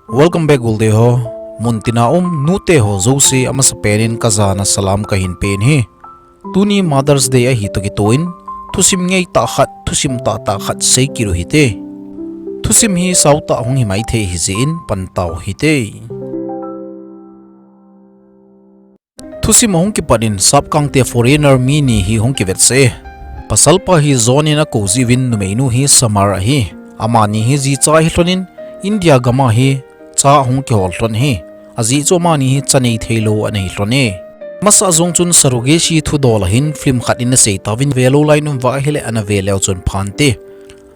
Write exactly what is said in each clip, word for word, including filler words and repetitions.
Welcome back, Golde ho. Muntina um nute ho jouse amasapen in kajana salam kahin pen hi. Tuni Mother's Day ahi toh kitoh in, thusim ngeitah khat, thusim tahtah khat seikit u hite. Thusim hi sautah hung hi maithei hijeh in pan tau hite. Thusim ahung kipat in sapkangte foreigner mi ni hi hung kivetsah e. Pasalpa hi John in akou jiuvin numeinu hi Summer ahi. Amani hi jicha ahi lhonin, India gam a hi cha ahung kihol lhon hi. Ajeh chu amani hi cha nei theilou ana hi lhon e. Masa jong chun surrogacy thudol ahin film khat in asei tauvin, velou lai in um uva ahileh ana ve leu chun phante.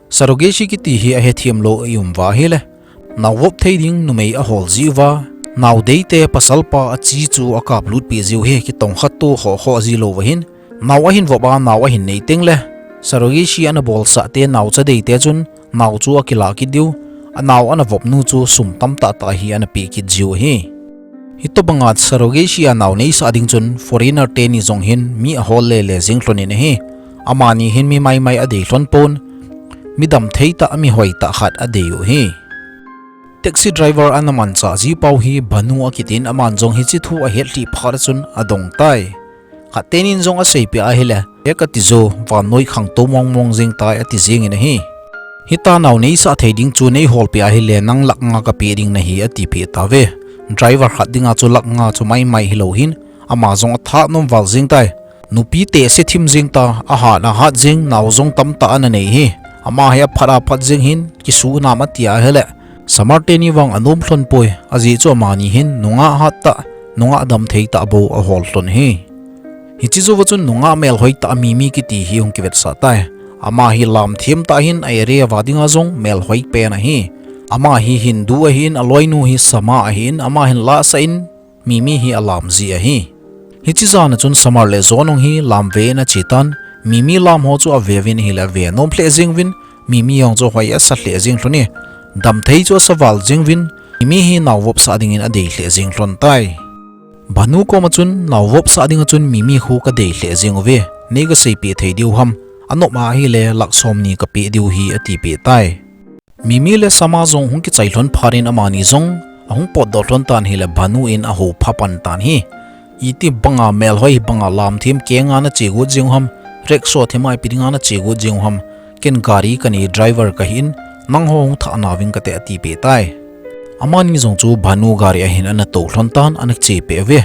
Surrogacy kiti hi ahethem lou i um uva ahileh, nao vop thei ding numei ahol jiuva, nao deite pasalpa achi chu akaplut peh jiu hi kitongkha to khoh khoh jilou vahin, nao ahin vop a nao ahin nei tengleh, surrogacy ana bolsahte naocha deite chun nao chu akilah kit diu, anao ana vopnu chu sum tamtah tah hi ana peh kit jiu ahi. Hitobanga surrogacy a nao neisah ding chun foreigner teni jong hin mi ahol lele jeng lhonin ahi. Amani hin mi maimai adei lhon pon, mi damthei tah, mi hoitah khat adei u ahi. Taxi driver ana manchah jiu pau hi Bhanu akitin, aman jong hiche thu ahet lhih phat a chun adong tai. Khat tenin jong aseipeh ahileh, e kati jo, vannoi khangtou mongmong jeng tai ati jengin ahi. Hita nao neisah thei ding chu neiholpeh ahileh nang lakh nga kapeh ding nahi atipeh tauve. Driver khat dinga chu lakh nga chu maimai hilou hin, ama jong athanom val jeng tai. Nupi tehse thim jeng ta, ahat ahat jeng, nao jong tamtah ana nei hi. Ama hi aphat aphat jeng hin, kisunam ati ahileh, Summer teni vang anom lhon poi, ajeh chu amani hin nungah hattah, nungah damthei tah bou ahol lhon hi. Hiche jouva chun nungah melhoitah Mimi kiti hi hung kivetsah tai. Ama hi lamthem tah ahin, a area uva dinga jong melhoi pen ahi. Ama hi Hindu ahin, aloinu hi Summer ahin, ama hin lahsah in Mimi hi alam ji ahi. Hiche jana chun Summer le John hung hi lam ve in achetan, Mimi lam ho chu aveuvin ahileh avenom lheh jenguvin, Mimi jong chu hoi asa lheh jeng lhon e. Damthei chu asa val jenguvin, Mimi hi nao vopsah dingin adei lheh jeng lhon tai. Bhanu koma chun nao vopsah dinga chun Mimi khu kadei lheh jeng uve. Nei kaseipeh thei diu ham? Anop a ahileh lakh somni kapeh diu hi atipeh tai. Mimi le Summer jong hung kichai lhon phat in amani jong ahung potdoh lhon tan ahileh Bhanu in ahou phapan tan hi. Iti banga melhoi banga lamthem kenga nache got jeng u ham, rickshaw thema ipi dinga nache got jeng u ham, ken gari kanei, driver kahin, nangho hung thah nauving kate atipeh tai. Amani jong chu Bhanu gari a hin ana tou lhon tan ana chepeh uve.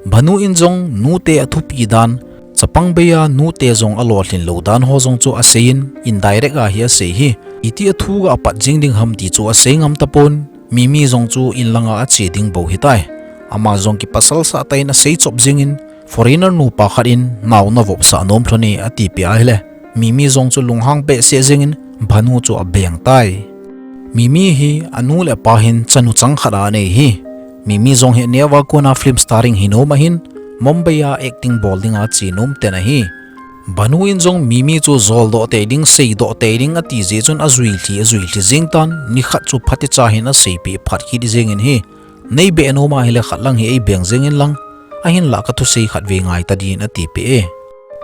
Bhanu in jong nute athupi dan, chapang beiya nute jong alolhin lou dan ho jong chu aseiyin, indirect a hi asei hi. Iti athu ga apat jeng ding ham ti chu asei ngam tapon, Mimi jong chu inlanga ache ding bou hitai. Ama jong kipasalsah tah in asei chop jengin, foreigner nupa khat in nao navopsah nom lhon e atipeh ahileh, Mimi jong chu lunghang behseh jengin Bhanu chu abeng tai. Mimi hi anu le apa hin chanu chang khat anei hi. Mimi jong hi aneo a kona film starring hinom ahin, Mumbai a acting bol dinga chenom ten ahi. Bhanu in jong Mimi chu joldoh tei ding, seidoh tei ding ati jeh chun ajui lhi, ajui lhi jeng tan, nikhat chu phatecha hin aseipeh phat kit jengin hi. Nei beh nom ahileh khat lang hi eibeng jengin lang, ahinlah kathusei khat ve ngai tadin atipeh e.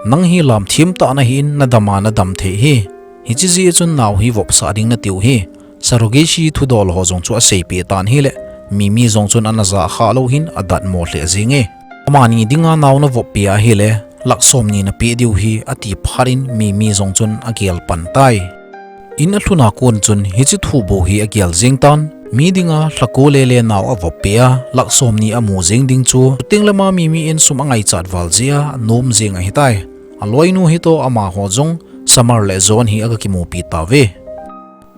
Nang hi lamthem tah nahin, nadam a nadam thei hi. Hiche jeh chun nao hi vopsah ding natiu hi. Surrogacy thudol ho jong chu aseipeh tan ahileh, Mimi jong chun ana jakhah lou hin adatmo lheh jenge. Amani dinga nao navoppeh ahileh, lakh somni napeh diu hi ati phat in Mimi jong chun agel pan tai. In alhun a kon chun hiche thu bou hi agel jeng tan, mi dinga lhako lele nao avoppeh a, lakh somni amu jeng ding chu, chuteng lama Mimi in sum angaichat val jeh a anom jeng ahitai. Aloinu hitoh amaho jong Summer le John hi aga kimupi tauve.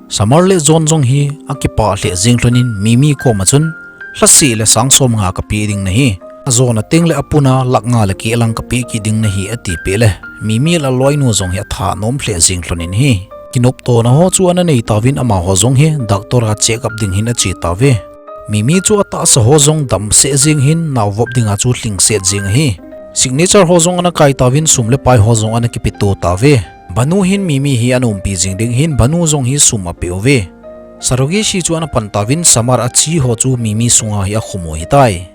Summer le John jong hi akipah lheh jeng lhonin Mimi koma chun, lhaseh le sang somnga kapeh ding nahi. Ajona teng le apuna lakh nga le keh lang kapeh kit ding nahi atipeh le, Mimi le aloinu jong hi athanom lheh jeng lhonin hi. Kinoptona ho chu ana nei tauvin amaho jong hi doctor a check up ding hin ache tauve. Mimi chu atahsa ho jong damseh jeng hin naovop dinga chu lhingset jeng ahi. Signature ho jong ana kai tauvin sum le pai ho jong ana kipeto tauve. Bhanu hin Mimi hi ana umpi jing ding hin Bhanu jong hi sum apeuve. Surrogacy chu ana pan tauvin Summer achi ho chu Mimi sunga hi akhum u ahitai.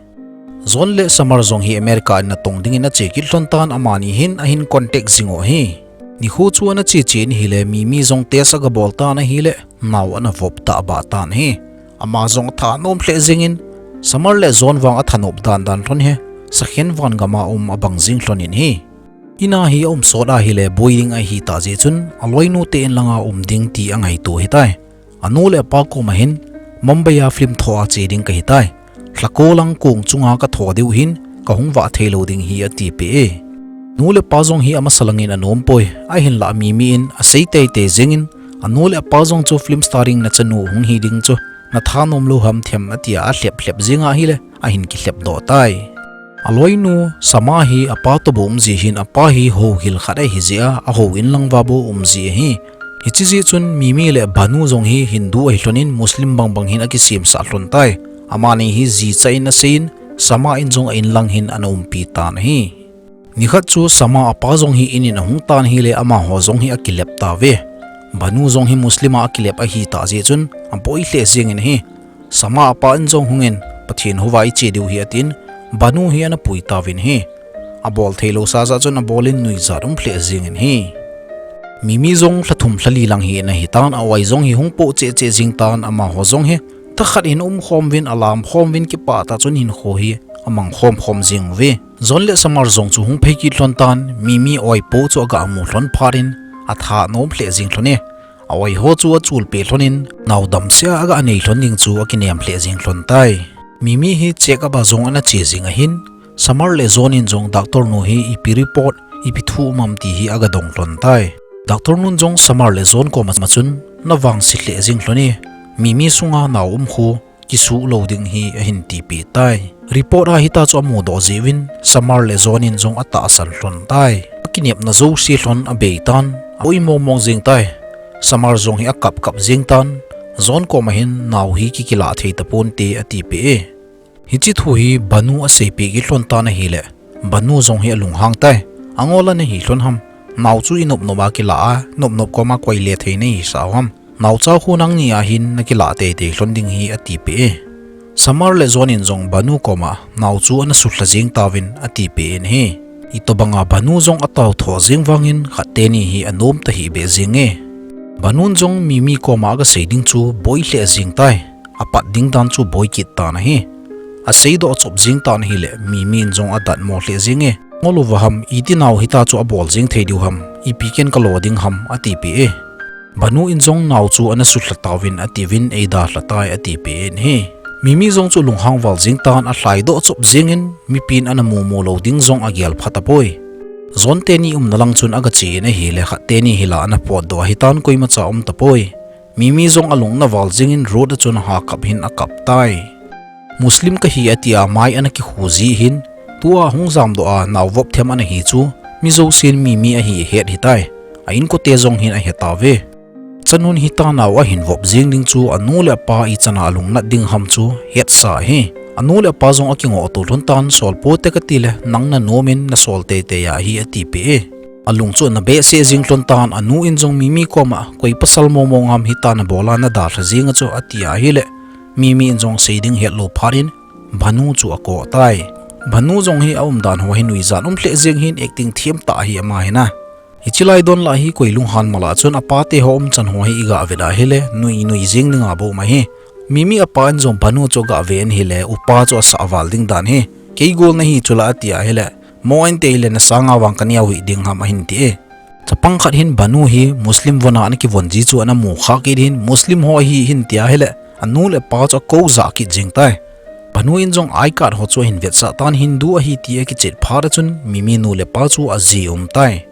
John le Summer jong hi America in natong dingin ache kit lhon tan amani hin ahin contact jing u ahi. Nikho chu ana che che in ahile Mimi jong test aga bol tan ahile nao ana vop tabah tan ahi. Ama jong atha nom lheh jengin, Samar le John vang athanop dan dan lhon hi, sakhen van gama um abang jing lhon in ahi. Ina hi aum sot ahile boi ding ahi tah jeh chun, aloinu te in langa um ding ti angaito ahitai. Anu le apa koma hin, Mumbai a film tho a che ding kahitai. Lhako lang kong chunga katho diu hin, kahung vah thei lou ding ahi atipeh e. Nu le pa jong hi amasa langin anom poi, ahinlah Mimi in asei teitei jengin, anu le apa jong chu film star ding nachanu hung hi ding chu, natha nom lou ham them atia alhep lhep jeng ahile, ahin kilhep doh tai. Aloinu, Sama hi apa toh bou um ji hin apa hi houhil khat ahi jeh a, ahou in lang va bou um ji ahi. Hiche jeh chun Mimi le Banu jong hi Hindu ahi lhon in Muslim bangbang hin akisemsah lhon tai. Amani hi jicha in asei in, Sama in jong a in lang hin ana umpi tan ahi. Nikhat chu Sama apa jong hi in in ahung tan ahile amaho jong hi akilep tauve. Banu jong hi Muslim a akilep ahi tah jeh chun aboi lheh jengin ahi. Sama apa in jong hungin, Pathen houva iche diu ahi atin, Banu hi ana pui tauvin ahi. Abol thei lou sa sa chun abol in nuijat um lheh jengin ahi. Mimi jong lha thum lha li lang hi ana hi tan, a-oi jong hi hung poh cheh cheh jing tan, amaho jong hi thakhat in aum khom uvin, alam khom uvin, kipah tah chun hinkho hi amang khom khom jeng uve. John le Samar jong chu hung phei kit lhon tan, Mimi oi poh chu aga mu lhon phat in atha nom lheh jeng lhon e. A-oi ho chu achul peh lhon in, nao damsel a aga nei lhon ding chu akinem lheh jeng lhon tai. Mimi hi check up a jong ana che jeng ahin, Samar le John in jong doctor nu hi ipi report, ipi thu um am ti hi aga dong lhon tai. Doctor nun jong Samar le John koma chun, navangse lheh jeng lhon e, Mimi sunga nao um khu kisuh lou ding ahi ahin tipeh tai. Report a hita chu amudoh jeh uvin, Samar le John in jong atahsan lhon tai. Akinepna jouse lhon abei tan, aboi mong mong jeng tai. Samar jong hi akap kap jeng tan, John koma hin nao hi kikilah thei taponte atipeh e. Hiche thu hi Banu aseipeh kit lhon tan ahile, Banu jong hi alunghang tai. Angol ana hi lhon ham, nao chu inop nop a kilah a, nop nop koma koi le thei nahisah u ham. Naocha khu nangni a hin nakilah teitei lhon ding ahi atipeh e. Samar le John in jong Banu koma, nao chu ana sulha jeng tauvin atipeh in ahi. Itobanga Banu jong atao tho jeng vangin khat teni hi anom tahih beh jeng e. Banun jong Mimi koma aga sei ding chu boi lheh jeng tai. Apat ding dan chu boi kit tan ahi. Aseidoh chop jeng tan ahile Mimi in jong adatmo lheh jeng e. Ngol uva ham, iti nao hita chu abol jeng thei diu ham, ipi ken kalo ding ham atipeh e. Banu in jong nao chu ana sulha tauvin atiuvin eidalha tai atipeh in ahi. Mimi jong chu lunghang val jeng tan alhaidoh chop jengin mipin ana mumu lou ding jong agel pha tapoi. John teni umna lang chun aga che in ahile khat teni hi la ana potdoh ahitan koimacha um tapoi. Mimi jong alung ana val jengin road a chun ha kap hin akap tai. Muslim kahi atia mai ana kikhu ji hin, tua hung jamdoh a nao vop them ana hi chu, mi jousen Mimi ahi ahet hitai. A inkote jong hin ahe tauve. Chanun hita nao ahin vop jeng ding chu anu le apa ichan a alungnat ding ham chu hetsa ahi. Anu le apa jong akingoh to lhon tan, solpoute kati le, nang nanom in nasol teitei ahi atipeh e. Alung chu ana behseh jeng lhon tan, anu in jong Mimi koma, koi pasal mong mong ham hita nabol a nadalha jeng a chu ati ahile, Mimi in jong sei ding hetlou phat in, Banu chu akoh tai. Banu jong hi aumdan ho hi nuijat um lheh jeng hin acting them tah ahi ama hi na. Hiche lai don lah hi koi lunghan mala chun apate ho umchan ho hi iga vet ahile, nui nui jeng dinga bou um ahi. Mimi apa in jong Banu chu aga ve in ahile, upa chu asah val ding dan hi. Kei gol nahi chu la ati ahile, mo inte ahile nasanga vang kaneo hih ding ham ahin ti e. Chapang khat hin Banu hi Muslim von a ana kivon ji chu ana mu kha kit hin Muslim ho ahi hin ti ahile, anu le apa chu akou jah kit jeng tai. Banu in jong I card ho chu ahin vetsah tan Hindu ahi ti akichet phat a chun Mimi nu le pa chu aji um tai.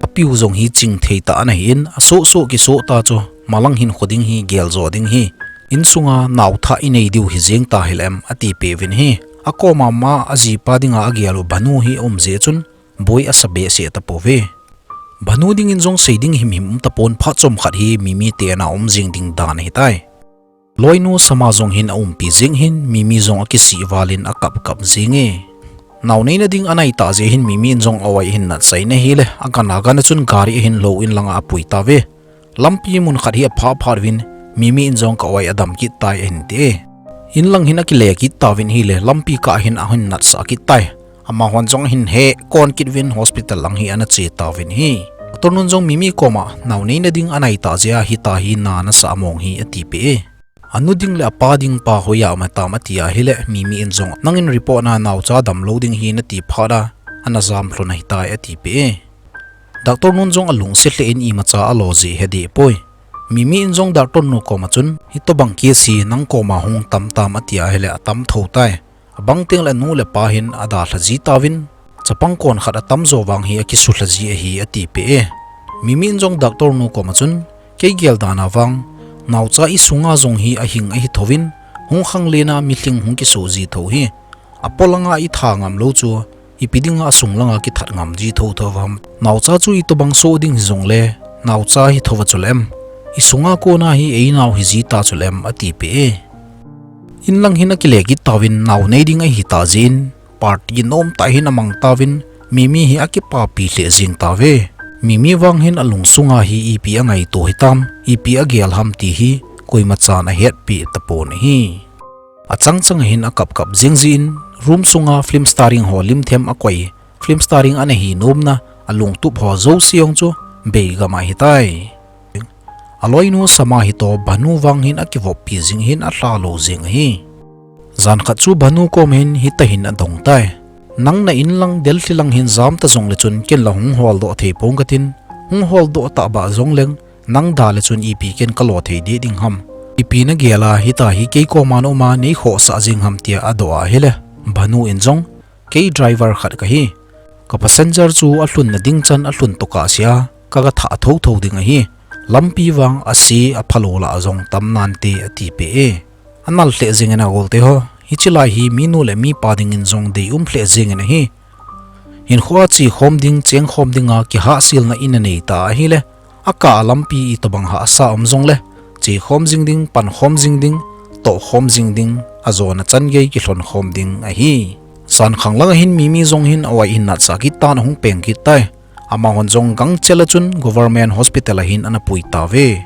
Apiu jong hi chingthei tah ana hi in, asoh soh kisoh ta chu, malang hinkho ding hi, gel jo ding hi. Insunga nao thah inei diu hi jeng ta hilem, atipeh uvin ahi. Akoma ama ajipa dinga agel u Banu hi aum jeh chun, boi asa behseh tapouve. Banu dingin jong sei ding himhim um tapon, phat chomkhat hi Mimi te ana um jeng ding dan ahitai. Loinu Sama jong hin aumpi jeng hin, Mimi jong akisih val in akap kap jeng e. Nao neina ding anai tah jeh hin Mimi in jong a-oi ahin natsah in ahile, agan agan a chun gari ahin lou in langa apui tauve. Lampi mun khat hi aphah phat uvin, Mimi in jong ka-oi adam kit tai ahin ti e. In lang hin akile kit tauvin ahile, lampi kah hin ahin natsah kit tai. Amahon jong ahin hekon kit uvin hospital lang hi ana che tauvin ahi. Doctor nun jong Mimi koma, nao neina ding anai tah jeh a hita hi na nasah mong hi atipeh e. Anu ding le apa ding pa hoiya um atam ati ahile, Mimi in jong, nangin report na naocha damlou ding hi nati phat a, ana jam lhon ahitai atipeh e. Doctor nun jong alungset lheh in imacha alo jeh hedi poi. Mimi in jong doctor nu koma chun, hitobang case hi nang koma hung tam tam ati ahile atam thou tai. Abang teng le anu le pa hin adalha ji tauvin, chapang kon khat atam jo vang hi akisuhlha ji ahi atipeh e. Mimi in jong doctor nu koma chun, kei gel dan a vang, naocha isunga jong hi ahing ahi thouvin, hung khanglen a milhing hung kisoh ji thou hi. Apolanga itha ngam lou chu, ipi dinga asung langa kithat ngam ji thou thou ham. Naocha chu itobang soh ding hijongle, naocha hi thou va chulem. Isunga kona hi einao hi ji ta chulem atipeh e. Inlang hin akile kit tauvin nao nei ding ahi ta jeh in, party nom tah hin amang tauvin, Mimi hi akipapi lheh jeng tauve. Mimi vang hin alungsunga hi ipi angaito hitam, ipi agel ham ti hi, koima chan ahetpeh tapon ahi. Achang chang hin akap kap jing jin, room sunga film starring ho lim them akoi, film starring ana hi nomna, alungtup ho jouse jong chu, beigam ahitai. Aloinu Sama hi toh Bhanu vang hin akivoppi jing hin alha lou jing ahi. Jan khat chu Bhanu kom hin hitahin adong tai. Nang na in lang Delhi lang hin jam ta jongle chun ken la hung holdoh thei pong katin, hung holdoh tah bah jongleng, nang daleh chun ipi ken kalo thei deh ding ham. Ipi nagel a hita hi kei koma na um a nei khohsah jing ham tia adoh ahile, Bhanu in jong, kei driver khat kahi. Ka passenger chu alhun na ding chan alhun tokah sea, kaga thah thou thou ding ahi. Lampi vang ase aphalou lah jong tam nante atipeh e. Anal lheh jeng in agol te ho. Hiche lai hi minu le mipa dingin jong deium lheh jeng in ahi. Hinkhoa chekhom ding, chengkhom dinga kihahselna ina nei ta ahile, akah a lampi itobang hahsa um jongle, chekhom jing ding, pankhom jing ding, tohkhom jing ding, ajona chan gei kilhonkhom ding ahi. Jan khang langa hin Mimi jong hin awai in natsah kit tan ahung peng kit tai. Amahon jong gangchel a chun government hospital a hin ana pui tauve.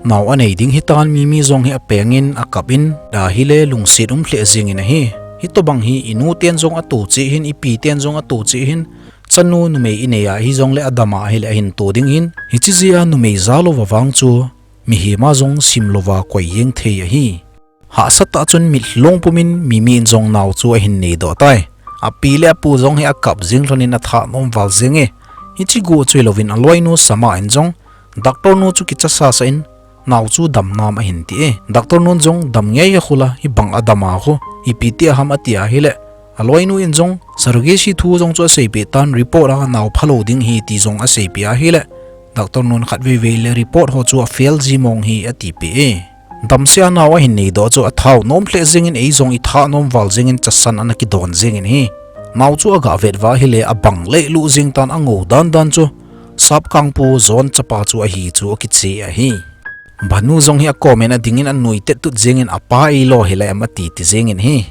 Nao anei ding hitan Mimi jong hi apeng in akap in, ahile lungset um lheh jeng in ahi. Hitobang hi inu ten jong ato cheh hin, ipi ten jong ato cheh hin, chanu numei inei a hijongle adama ahile ahin to ding hin, hiche jeh a numei ja louva vang chu, mihem a jong sim louva koi jeng thei ahi. Hahsatah chun mitlhi long pumin Mimi in jong nao chu ahin neidoh tai. Api le apu jong hi akap jeng lhon in atha nom val jeng e. Hiche guh chu hilouvin aloinu Sama in jong, doctor nu chu kicha sasa in, nao chu dam nam ahin ti e. Doctor nun jong dam ngei a khula, hibang adam a khu, ipi ti ham ati ahile, aloinu in jong surrogacy thu jong chu aseipeh tan, report a nao phalou ding hi ti jong aseipeh ahile, doctor nun khatvei vei le report ho chu afail ji mong hi atipeh e. Damsel a nao ahin neidoh chu athau nom lheh jeng in, eijong itha nom val jeng in, chasan ana kidon jeng in ahi. Nao chu aga vet uva ahile abang leh luh jeng tan, angou dan dan chu Sapkangpu John chapa chu ahi chu akiche ahi. Bhanu jong hi akom in ading in anui tet tut jeng in, apa eilo hile em ati ti jeng in ahi.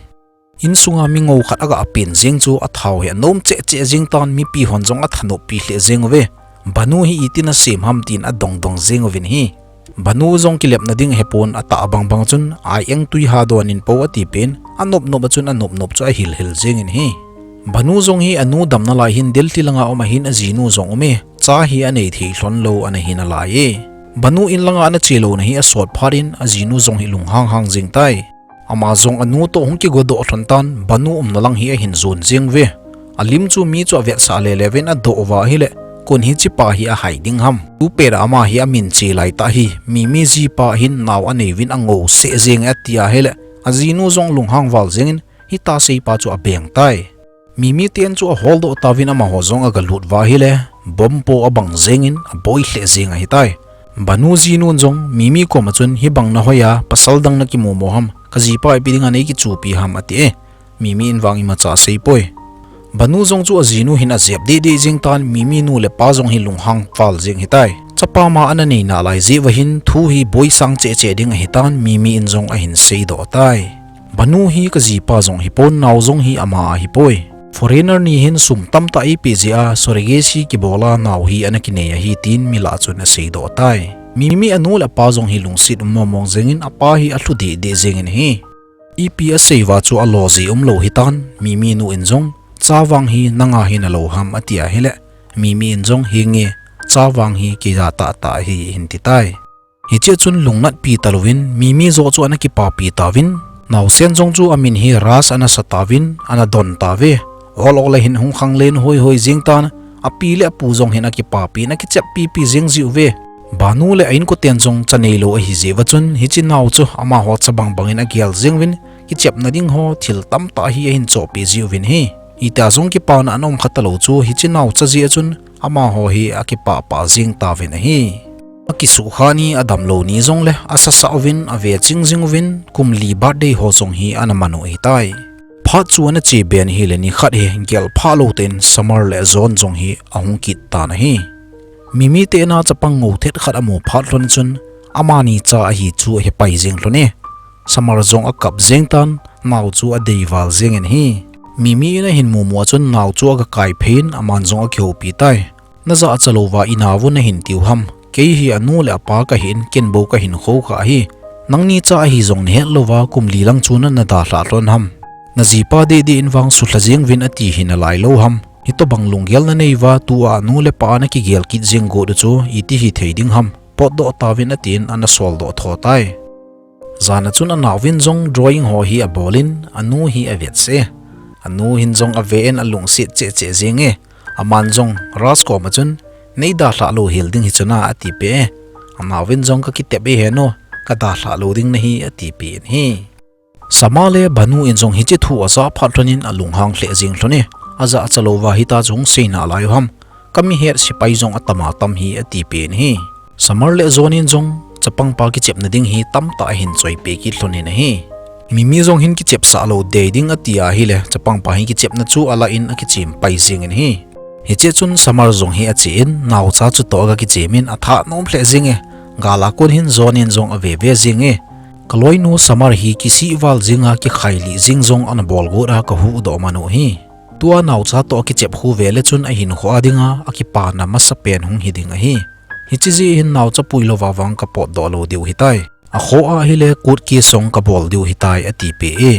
Insunga mi ngou khat aga apen jeng chu athau hi anom cheh cheh jeng tan, mipi hon jong athanop pi lheh jeng uve. Bhanu hi itin asem ham tin adong dong jeng uvin ahi. Bhanu jong kilepna ding ahepon, atah bang bang chun ai engtui ha don in po ati pen, anop nop a chun anop nop chu ahil hil jeng in ahi. Bhanu jong hi anu damna lai hin Delhi langa um ahin ajinu jong um e, cha hi anei thei lhon lou ana hi nalai e. Bhanu in langa ana che louna hi asot phat in ajinu jong hi lunghang hang jeng tai. Ama jong anu toh hung kigodoh lhon tan, Bhanu umna lang hi ahin jon jeng uve. Alim chu mi chu avetsah lele uvin adoh uva ahile, kon hiche pa hi ahai ding ham. Tupet a ama hi amin che lai tah hi, Mimi jipa hin nao anei uvin angou seh jeng e ati ahile, ajinu jong lunghang val jeng in, hitia seipa chu abeng tai. Mimi ten chu aholdoh tauvin amaho jong aga lut uva ahile, bomb po abang jeng in aboi lheh jeng ahitai. Bhanu jinun jong Mimi koma chun, hibang nahoi a pasal dang nakimu mo ham, kajipa ipi dinga nei kichupi ham ati e. Mimi in vang imacha aseipoi. Bhanu jong chu ajinu hin ajep deh deh jeng tan, Mimi nu le pa jong hi lunghang val jeng ahitai. Chapa ma ana nei nalai jeh uva hin thu hi boisang cheh cheh ding ahitan, Mimi in jong ahin seidoh tai. Bhanu hi kajipa jong hipon, nao jong hi ama ahipoi. Foreigner ni hin sum tamtah eipeh jeh a surrogacy kibol a nao hi ana kinei ahi tin mi lah chun aseidoh tai. Mimi anu le apa jong hi lungset um mong mong jeng in, apa hi alhu deh deh jeng in ahi. Ipi asei uva chu alo jeh umlou hitan, Mimi nu in jong, cha vang hi nanga hi nalou ham ati ahile, Mimi in jong, henge, cha vang hi keija tahtah ahi ahin ti tai. Hiche chun lungnatpi talouvin Mimi joh chu ana kipapi tauvin, naosen jong chu amin hi Ras ana sa tauvin, ana don tauve. Ol ol a hin hung khanglen hoihoi jeng tan, api le apu jong hin akipapi in akicheppi pi jeng jiuve. Banu le a inkoten jong cha neilou ahi jeh uva chun hiche nao chu amaho chabang bang in agel jeng uvin, kichepna ding ho thil tamtah hi ahin chohpeh jiuvin ahi. Itia jong kipana ana um kha talou chu hiche naocha jeh a chun amaho hi akipah pah jeng tauvin ahi. Akisukha ni, adamlou ni jongle asasah uvin, ave ching jing uvin, kum li birthday ho jong hi ana man u ahitai. Phat chu ana che be in ahile nikhat hi gel phah lou tah in Summer le John jong hi ahung kit tan ahi. Mimi te in a chapang ngou thet khat amu phat lhon chun amani cha ahi chu ahe pai jeng lhon e. Summer jong akap jeng tan, nao chu adei val jeng in ahi. Mimi in ahin mumu a chun nao chu aga kai phei in aman jong akihoupi tai. Najah cha louva inao u nahin tiu ham? Kei hi anu le apa kahi in ken bou kahin khou kha ahi. Nangni cha ahi jong nahet louva kum li lang chu nana dalhah lhon ham? Najipa deh deh in vang sulha jeng uvin ati hi nalai lou ham? Hitobang lunggel nanei uva tua anu le apa a nakigel kit jeng got u chu iti hithei ding ham? Potdoh tauvin atin ana soldoh tho tai. Jan a chun anaovin jong drawing ho hi abol in anu hi avetsah e. Anu hin jong ave in alungset cheh cheh jeng e. Aman jong Ras koma chun, nei dalhah lou hel ding hi chuna atipeh e. Anaovin jong kakitep e henu, kadalhah lou ding nahi atipeh in ahi. Summer le Banu in jong hiche thu ajah phat lhon in alunghang lheh jeng lhon e. Ajah cha louva hita chu hung sei nalai u ham? Kamihet sepai jong atama tam hi atipeh in ahi. Summer le John in jong chapangpa kichepna ding hi tamtah ahin choipeh kit lhon in ahi. Mimi jong hin kichepsah lou dei ding ati ahile chapangpa hin kichepna chu alah in akichem pai jeng in ahi. Hiche chun Summer jong hi ache in naocha chutoh aga kichem in athah nom lheh jeng e. Gal a kon hin John in jong ave ve jeng e. Kaloinu Summer hi kisih val jeng a kikhailih jeng jong ana bol got a kahuhdoh man u ahi. Tua naocha toh akichep khu vele chun ahinkho a dinga akipana masapen hung hi ding ahi. Hiche jeh hin naocha pui louva vang kapotdoh lou diu ahitai. Akhoh ahile court case jong kabol diu ahitai atipeh e.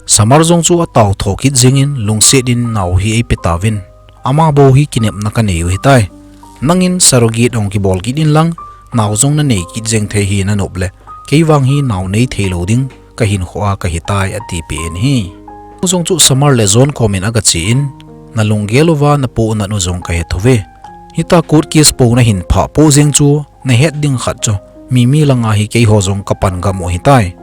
Summer jong chu atao tho kit jeng in lungset in nao hi eipe tauvin. Ama bou hi kinepna kanei u ahitai. Nangin surrogate hung kibol kit in lang, nao jong nanei kit jeng thei hi nanop le, kei vang hi nao nei thei lou ding kahinkho a kahitai atipeh in ahi. Jong chu Summer le John kom in aga che in, nalunggel uva napohnat u jong kahe thou ve. Hita court case pou nahin phah pou jeng chu, nahet ding khat chu, Mimi langa hi keiho jong kapan gam u ahitai.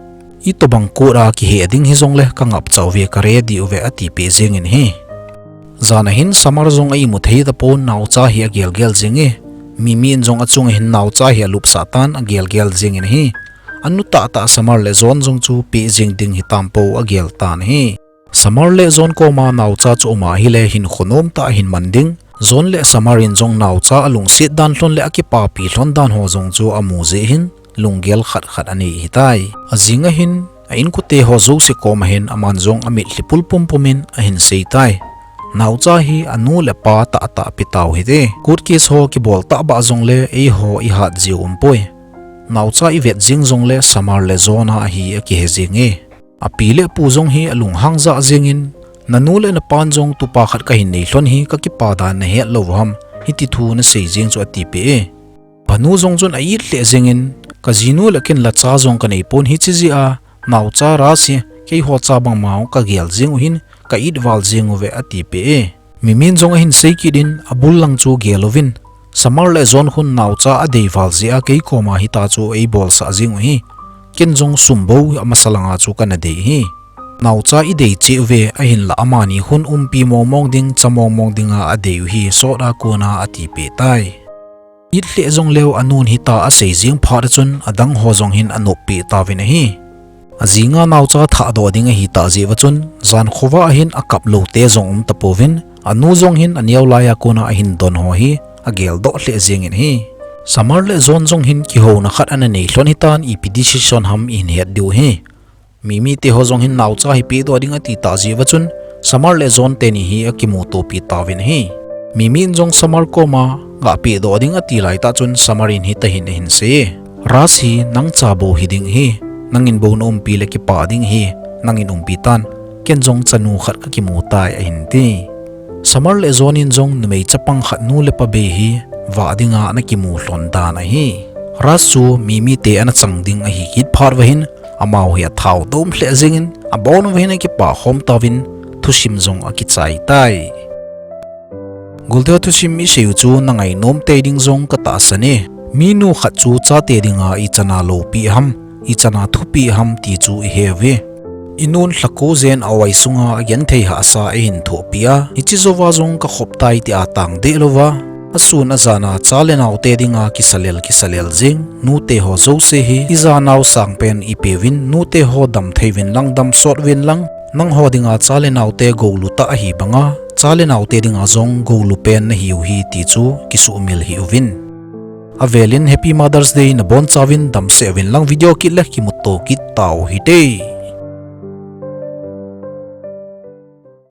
Itobang court a kihe ding hijongle kangapcha uve, ka ready uve atipeh jeng in ahi. Jan a hin Summer jong a imu thei tapon naocha hi agel gel jeng e. Mimi in jong achunga hin naocha hi alupsah tan agel gel jeng in ahi. Anu tahtah Summer le John jong chu peh jeng ding hitam pou agel tan ahi. Summer le John koma naocha chu um ahile hinkho nomtah ahin man ding. John le Summer in jong naocha alungset dan lhon le akipapi lhon dan ho jong chu amu jeh hin lunggel khat khat anei ahitai. Ajing a hin a inkote ho jouse koma hin aman jong amitlhi pulpum pum in ahin seitai. Naocha hi anu le apa tahtah pe tau hite. Court case ho kibol tahbeh jongle eiho ihat jiu umpoi. Naocha ivet jeng jongle Summer le John a ahi akihe jeng e. Api le apu jong hi alunghang jah jeng in, nanu le napan jong tupa khat kahin nei lhon hi kakipa dan nahet lou u ham, hiti thu nasei jeng chu atipeh e. Banu jong chun a-it lheh jeng in, kajinu le ken la cha jong kanei pon hiche jeh a, naocha Ras hi keiho cha bangma kagel jeng u hin, ka-it val jeng uve atipeh e. Mimin jong ahin sei kit in abul lang chu gel uvin, Summer le John khun naocha adei val jeh a kei koma hita chu eibolsah jeng u ahi. Ken jong sum bou amasa langa chu kana dei ahi. Naocha idei cheh uve ahinla amani khun umpi mong mong ding, cha mong mong dinga adei u hi sot a kona atipeh tai. It lheh jongleu anun hita asei jeng phat a chun adang ho jong hin anoppeh tauvin ahi. Ajinga naocha thahdoh ding ahitah jeh uva chun, jan khovah a hin akap lou te jong um tapouvin, anu jong hin aneo laiya kona ahin don ho hi ageldoh lheh jeng in ahi. Summer le John jong hin kihouna khat ana nei lhon hitan ipi decision ham ihin het diu ahi. Mimi teho jong hin naocha hi pehdoh ding ati tah jeh uva chun, Summer le John teni hi akimutopi tauvin ahi. Mimin jong Summer koma gah pehdoh ding ati laitah chun Summer in hitahin ahin sei e, Ras hi nang cha bou hiding ahi, nangin bou na umpi le kipah ding ahi, nangin umpi tan, ken jong chanu khat kakimu tai ahin ti. Summer le John in jong numei chapang khat nu le pa bei hi vah dinga ana kimu lhon dan ahi. Raj chu Mimi te ana chang ding ahi kit phat uva hin, amau hi athao dom lheh jengin, abon uva hin akipah khom tauvin, thusim jong akichai tai. Golte, thusim isei u chu na ngainom tei ding jong ka tahsan e. Minu khat chu chate dinga ichan a loupi ham, ichan a thupi ham ti chu ihe uve. Inun lhakhu jen a-oi sunga agenthei hahsa eihin thohpi a, hiche jouva jong ka khop tai tia tang deh louva, asun ajan a cha le naote dinga kisalel kisalel jeng nute ho jouse hi, ija nao sangpen ipeuvin, nute ho damthei uvin lang, damsot uvin lang, nangho dinga cha le naote goulu tah ahi banga, cha le naote dinga jong goulu pen nahiu hi ti chu kisuhmil hih uvin. Avelin Happy Mother's Day, nabonchauvin damsel uvin lang, video kit le kimuto kit tau hite.